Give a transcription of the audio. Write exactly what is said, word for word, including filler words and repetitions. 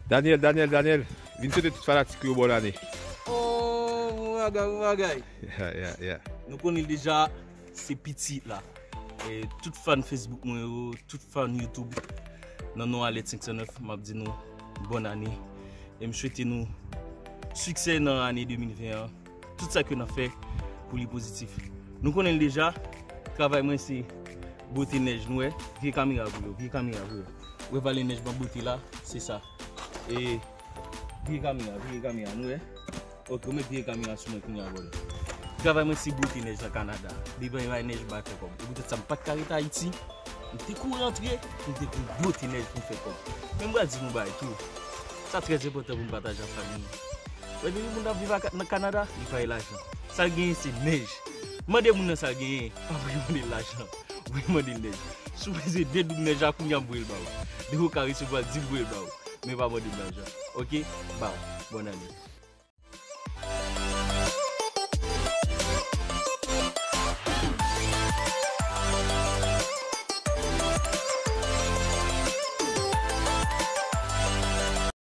Daniel, Daniel, Daniel, vin swete tout fanatik yo bòn ane. Oh, bon bagay, bon bagay. Yeah, yeah, yeah. Nou konnen l deja, se pitit la. E tout fan Facebook mwen yo, tout fan YouTube, nan non Alèt senk san nèf, m ap di nou bòn ane. E m swete nou siksè nan ane de mil ven an. Tout sa ke n ap fè pou li pozitif. Nou konnen l deja, travay mwen se bwote nèj, nou wè, vye kamera pou yo, vye kamera pou yo. Ou wè vale nèj m ap bwote la, se sa. E vye kamera, vye kamera, nou wè. Ok, ou met vye kamera sou mwen kounye a, brother. Travay mwen se bwote nèj nan Kanada. Depi bay nèj m pa fè kòb. E poutèt sa m pa t ka ret Ayiti. M te kou rantre, m te kou bwote nèj pou m fè kòb. Men m pral di nou bagay tou. Sa trè enpòtan pou m pataje ak fanmi nou. Wè, depi moun ap viv a Ka- nan Kanada, li pa gen lajan. Sa l genyen se nèj. Mande moun nan sa l genyen, pa voye mande l lajan. Voye mande l nèj. Si w bezwen de doub nèj la, kounye a m voye l ba ou. Depi w ka resevwa l, di l voye l ba ou. Men pa mande m lajan. Ok? Bye. Bòn ane.